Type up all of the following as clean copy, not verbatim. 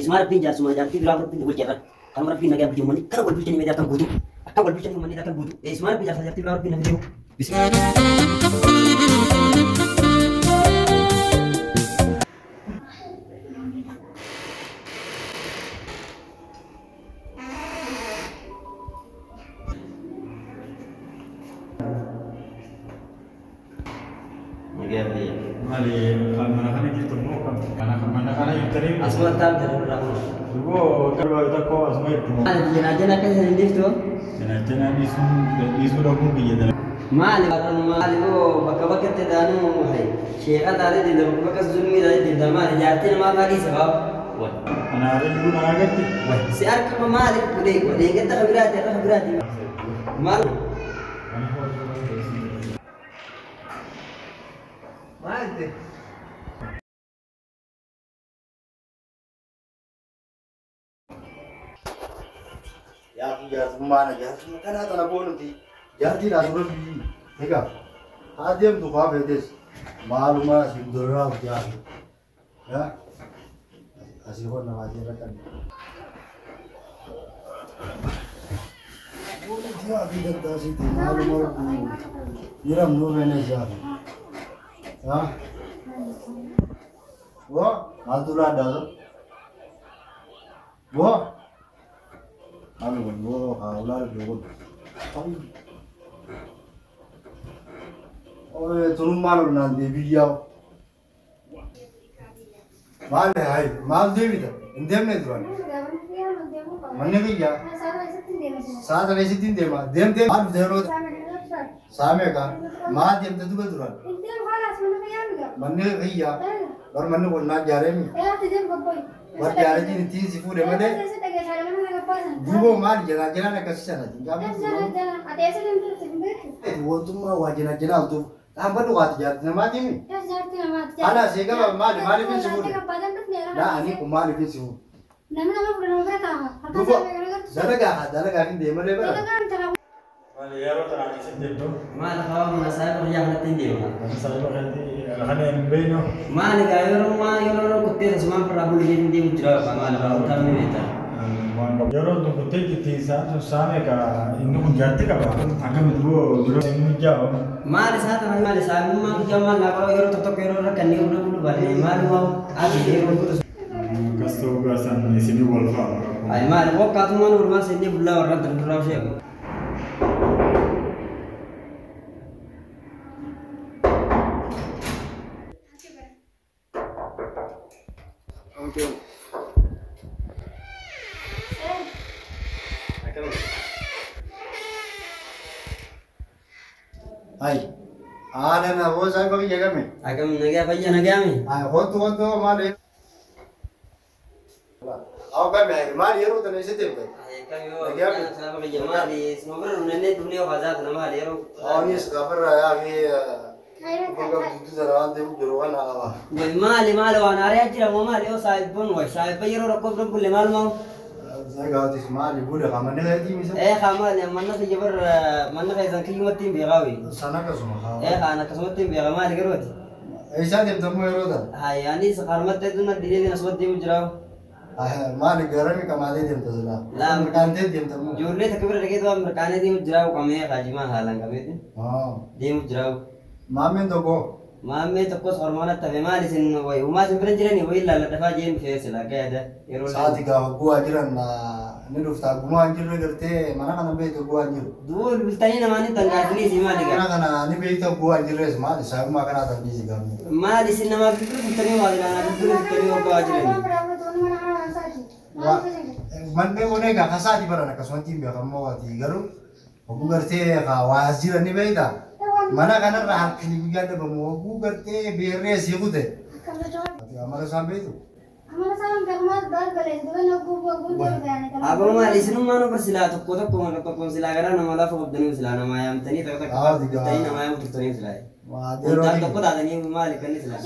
Isuma rabbiin jaarsuma jaartii biraa rabbiin wal jarra. Kanuma rabbiin nagaa bulchee uummanni kana wal bulchanii meedaa kan guutu. Akka wal bulchanii uummanni kan guutu. Isuma rabbiin jaarsa jaartii biraa rabbiin na fideeru. Maali kan mana kana jirtu immoo kan mana kana jirtanii Asuma taa'u jala irraa kun. duboo garba tokko asuma jirtu. Maali jana jana akka isin dhiiftu? Jana jana dhiisuu dhabuun biyya dala. Maali maali boo bakka bakkatti daanuu hay sheeqa taatee deemta bakka bakka zulmii taatee deemta maali jaartii namaa faa dhiisa faa. Ana jiru na agarti. Si harkama maali godhee godhee gata kabiraati harka kabiraati. Maal? Maal? Yaa jaarsummaa na jaarsummaa kanaa tana boonuti. Jaartiin asirra biyyi. Egaa haa deemtu haa feetes maaluma asiin duraa jaartu. Yaa asii hoo namaa asirra qabne. Yaa fi daddaasiiti maaluma jiramnuu feene jaaru. Yaa boo maaltu laaddaa boo. Maal kun boo haa ulaa kun. Tunummaan ol naan deebiyyaa. Maal hayi maal deebita? Hin deemne duraan. Manni kiyyaa. Sa'a sana isitti hin deema. Deemtee maal dhufte yeroo saamee kaa maal deemte duba duraan. Manni kiyyaa. Bar manni kun naan jaareemi. Bar jaareetiin ittiin si fuudhe malee. Duuba maal jalaa jalaan akkasii sana. Wantummaa waa jalaa jalaa utuuf dhaabbadhu waati jaarti namaati mi? Ana seegaba maali maaliif hin si fuudhe? Laa ani kun maaliif hin si fuudhe? Duuba dalagaa haa dalagaa hin deemalee bara. Maali yeroo tanaan isin deemtu. Maal hawa mana saayiba biyya kanatti hin deema. Mana saayiba kanatti kana hin beeknu. Maali gaa yeroo maa yeroo kuttee asumaan firraa bulu jedhin deemu jira maali gaa utaamni beektaa. Yeroo kuttee jirti isaan sun saame ka inni kun jaartii qaba. Akkamitti boo dura inni jaa'u. Maali isaa tana maali saamummaa guyyaa maal naa qaba yeroo tokko tokko yeroo rakkannee bulu bulu balle maali waa ati yeroo kutu. Akkas ta'uu gaasan isinii wal fa'a. Ay maali waqaatummaan ormaa seennee bullaa warra duraa ishee. Hayi haala na boo saayiba kiyya game. Akkam nagaa fayyaa nagaame. Hayi hootu hootu maali. Aw game maali yeroo tana isa deemte. Anis gafarra yaa fi bakka guutuu sana waan deemu jiru waan qaba. Maali maali waan haaraa jira moo maali yoo saayibboon wayi saayibba yeroo rakkoo bira bulle maal maa. Sagaatis maali bule qamanni keetii misa. Ee haa maali manna kiyya bar manna keessan kiyyumatti hin beekaawi. Sana akkasuma haa. Ee haan akkasumatti hin beeka maali garooti. Eessaa deemtammoo yeroo tana? Hayi anis harmatti hedduun addidee asumatti deemu jiraa. Maali garami qamaatee deemta silaa? Laa. Mirqaantee deemtammoo? Ijoollee takka bira dhaqeetu waan mirqaanee deemu jiraa qamee haajimaa haalaan qabeeti deemu jiraa. Maammeen tokko. Maammee tokkos hormoonatti hafe maali isin wayi uumaa isin bira jiranii wayi laalladhafaa jeen dhufee silaa gaada yeroo. Sa'aati gaafa gu'aa jiran ni dhufta gumaa hin jirre gartee mana kana beektu gu'aa hin jiru. Du'uu bilbiltanii namaan hin tangaasanii isin maali Mana gaa? kana ni beekta gu'aa hin jirres maali saayummaa kanaa tan dhiisi gaafni. Maali isin namaaf bilbilu turtanii maali naaf bilbilu turtanii waggaa jiranii? Manni kun egaa kasaati baran akkasumatti hin beekamu waati garuu hogguu gartee waa as jiran ni beekta. Mana kanarra halkanii guyyaa dhabamu hogguu gartee beerree sii kute. Amala isaan beektu. Aboo maali isinummaan obar silaa tokko tokko tokkoon silaa garaa nama lafa qabdanii silaa namaa yaamtanii takka takka turtanii namaa yaamu turtanii silaa. Hundaaf tokko taatanii maali kanni silaa.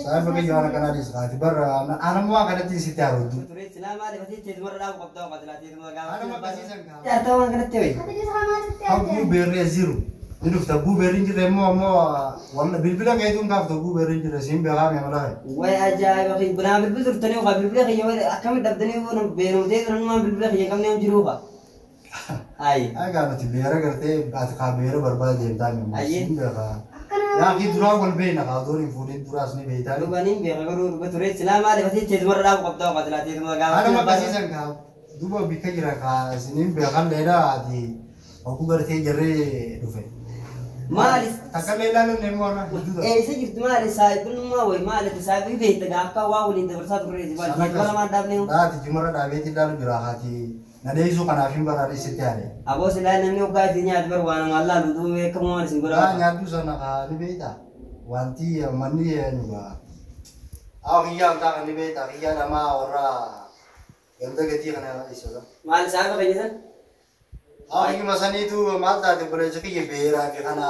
Saayiba kiyya waan akkanaa dhiisi kaati barra anammoo waan kanatti sitti harooddu. Ture silaa maali fatii teessuma dhaabu qabdaa qaba silaa teessuma gaafa. Anuma akkasiisan gaa. Jaartaa waan kanatti wayi. Hogguu beerree jiru. Ni dhufta guubeerri hin jirre immoo wanna bilbila keetuun gaafta guubeerri hin jirre siin beekaa mee mala kee. Way ajaa'iba kiyya bunaa bilbil turtanii kaa bilbila kiyya akkamitti dhabdanii beerumtee turanummaan bilbila kiyya qabnee hin jiruu kaa. Ayi. Egaa nuti beera gartee ati kaa beera barbaade deemtaa mee Ayyee. siin beekaa. Yaa fi duraa wal beekna kaa otoon hin fuudhin duraas ni beektaa. Dhuganiin beeka garuu dhuga ture silaa maaliif asii teetumarra dhaabu qabdaa kaa silaa teetuma gaafa. Anuma akkasiisan kaa duuba bikka jira kaa isiniin beekan leedhaa ati oguu gartee jarree dhufe. Maali? Takka illee ilaaluun immoo har'a hedduu ta'a. Eessa jirtu maali saayibinummaa wayi maali saayibii beekta gaafa waa waliin dabarsaa turre maali jibba lamaan dhaabnee. Laati jimarra dhaabeetti ilaalu jira haati na dheessuu kanaaf hin baraare sitti haale. Aboo silaa namni hoggaa itti nyaatu bar waan namaan laalu duuba beekamu waan isin Daa godhaa. nyaaddu sana kaa ni beekta. Wanti manni nuga. Haa kiyyaa kan ni beekta kiyyaa namaa warra ganda gatii kana isa. Maali saayiba keenya san? Haa kiyyuma saniitu maal taate buleessa kiyya beeraa fi kana.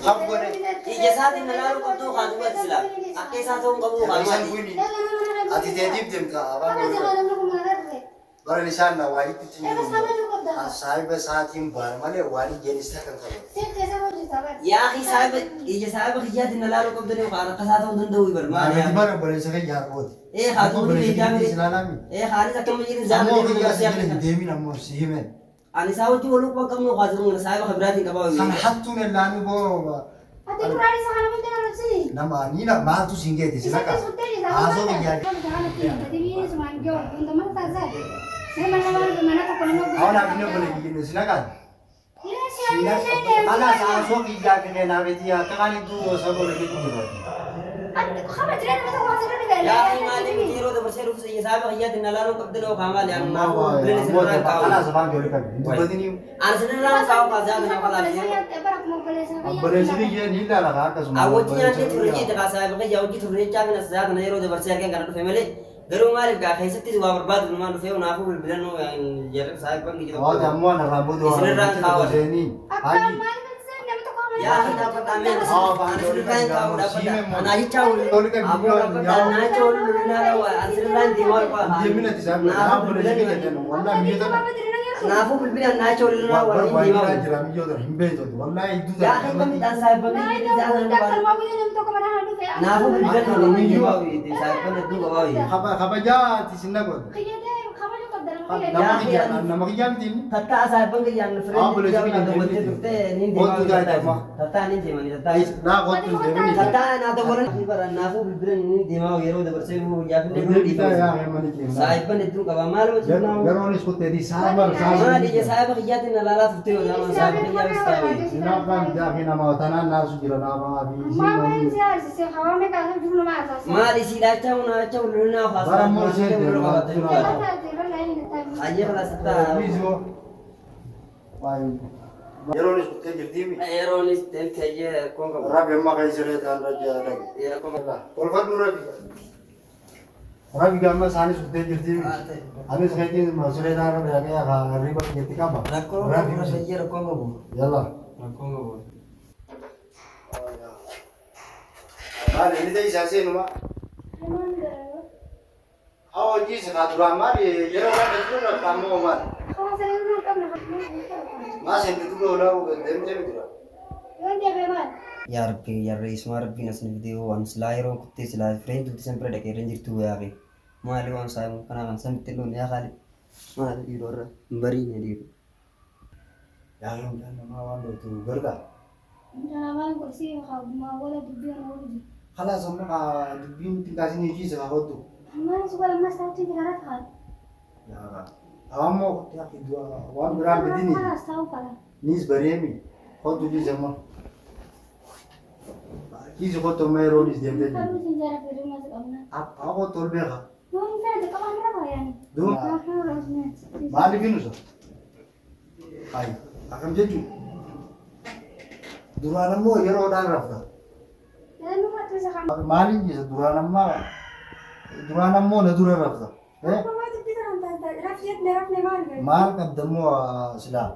Haf godhe. Ija isaatiin na laaluu qabduu kaa duubatti silaa akka isaa ta'uu qabu kaa Isaan maali. kuni ati teetiif deemta afaan godhe. Bara nisaan na waa itti jiru. Saayiba saatiin baana malee waan ijeenis kan qabu. Yaa akhi saayiba ija saayiba kiyyaatiin na laaluu qabdanii kaan akka isaa ta'uu danda'u bar maali. Maali bara buleessa kiyya harkooti. Ee haa duuba beektaa miti. Ilaalami. Ee haalis akkama jiru Ammoo kiyyaa si zaama. jala hin deemin ammoo si himen. Ani isaa wajjin waluu quba qabnu kaa jiru saayiba kabiraatiin qabaa. Kan hattuun ellaanu boo nama ni na maaltu siin geete si naqa. Haasoo kiyyaa. Awwan abinoo bole kiyya si naqa. Kalaas haasoo kiyyaa kennee naabeetii akka kan iddoo osoo bole kiyya jiru. Yaa akhi maali miti yeroo dabarsee dhufu ija saayiba kiyyaatiin na laaluu qabdanii kaa maali ani naafuu bilbila sirraan kaa'u. Kalaas afaan joolii qabi. Dubbatini Ani sirraan kaa'u kaa zaama na kalaas. obboleessi kiyya ni ilaala kaa akkasuma. Awwachi nyaannee turre jeete kaa saayiba kiyyaa hojii turre jechaa fi zaama na yeroo dabarsee argan kana dhufe malee garuu maaliif gaa keessattis waa barbaadu numaan dhufee naafuu bilbilannoo jarri saayiban kiyya Waan tokko. ammoo ana raaboo Isinirraan kaawwan. Seenii. Haji. Yaa akhi dhaabbadhaa mee ani sirraan kaa'u dhaabbadhaa. Anaa jechaa aboo dhaabbadhaa anaa jechaa waliin lolinaa raawwa ani sirraan deemaa walqaa. Deemina isaan Naafuu obboleessi kiyya bilbilan jennu wallaahi biyya tana. naafuu bilbilan naa jechaa waliin raawwa Bar ni baay'inaa deemaa. jira biyya tana hin beektu wallaahi hedduu Yaa akhi kamidhaan saayiban kiyya naafuu bilbilan ni deemaa saayiban hedduu qabaa. Kabajaa ati sinna godhe. Nama kiyya nama kiyyaa miti inni. Tattaa saayiban kiyyaan Obboleessi fireen kiyya daawwattee deemti. turte ni Kottu deemaa. daa'ima. Tattaa ni deemanii tattaa. Naa kottu hin deemini. Tattaa naa dawwalan naafuu bilbilan ni deemaa yeroo dabarsee yaafillee Deemita yaa mana keenya. Saayiban hedduu qaba maaluma jirnaa. Yeroonis kotteetii saaba saaba. Maali ija saayiba kiyyaatiin na laalaa turte yoo nama saayiba kiyyaa bistaawee. Sinaafaan bitaa fi nama tanaan naasu jira nama fi isiin Maali siidhaachaa hunaachaa hulluunaa Bara immoo isheen deemaa Ayyee kalaas tattaa. Yeroonis kuttee jirtiimi. Yeroonis deemte ayyee rakkoon qabu. Rabbi amma kan siree ta'an rajaa dhage. Rakkoon qabu. Tolfadhu rabbi. Rabbi gamma isaanis kuttee jirtiimi. Anis keetiin siree ta'an rabbi dhagee arriba jetti qaba. Rakkoon Rabbi qabu ayyee rakkoon qabu. Yalla. Rakkoon qabu. Maali inni ta'e isaa seenuma. Haa hojii isa kaa duraan maali yeroo waan jiru rakka ammoo maali. Maa seentu duuba olaa deemtee miti dura. Yaa Rabbi yaa Reesuma Rabbiin as nu fidee waan silaa yeroo kuttee silaa fireen tuuti san bira dhaqee irra hin jirtu yaa fi maali waan saayibu kanaa kan samitti loon yaa kaali maali dhiiroo irra hin bariine dhiiroo. Yaa mucaan namaa waan dhooftu gargaara. Khalaas amma kaa dubbiin xiqqaasin hojii isa kaa kottu. Yaa ammoo waan biraan bidini nis bareemi kottu hojii amma. Kiisi kottu amma yeroo nis deemtee jiru. Abbaa kottu ol beeka. Duuba maaliif hinusa? Hayi akkam jechuun duraan ammoo yeroodhaan rafta. Maaliin jisa duraan ammaa duraan ammoo na dura rafta. Maal qabdammoo silaa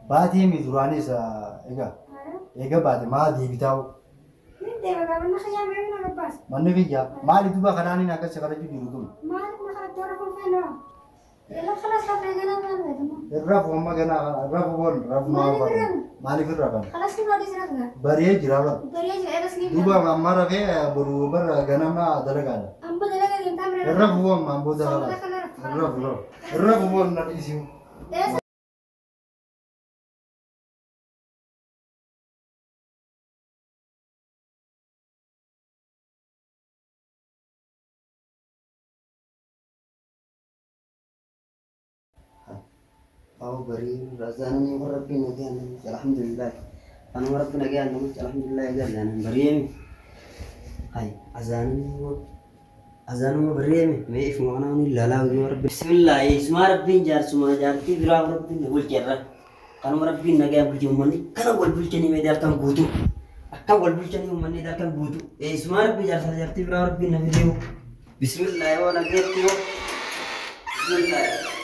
baatee mi duraanis egaa eega baate maa deebitaa'u manni kiyya maali duuba kanaaniin akkas kadhachuu jiru kun. Irra fuuma ganaa irra fuun rafu maaliif irra kan? Bari'ee jira bara. Duuba amma rafee boru bara ganama dalagaadha. Irra fuun ammaan booda irra fuun irra fuun na dhiisiu. أو بري رزانني وربي نجاني الحمد لله أنا وربي نجاني الحمد لله قال أنا بريمي هاي أزانني أزانني بريمي ما يفهم أنا لا لا وربي بسم الله اسم ربي جار سما جارتي برا ربي نقول جرا كانوا ربي نجا بلجي مني كانوا قول بلجني ما دار كان بوتو أكان قول بلجني مني دار كان بوتو اسم ربي جار سما جارتي برا ربي نبيو بسم الله وانا جيتو بسم الله.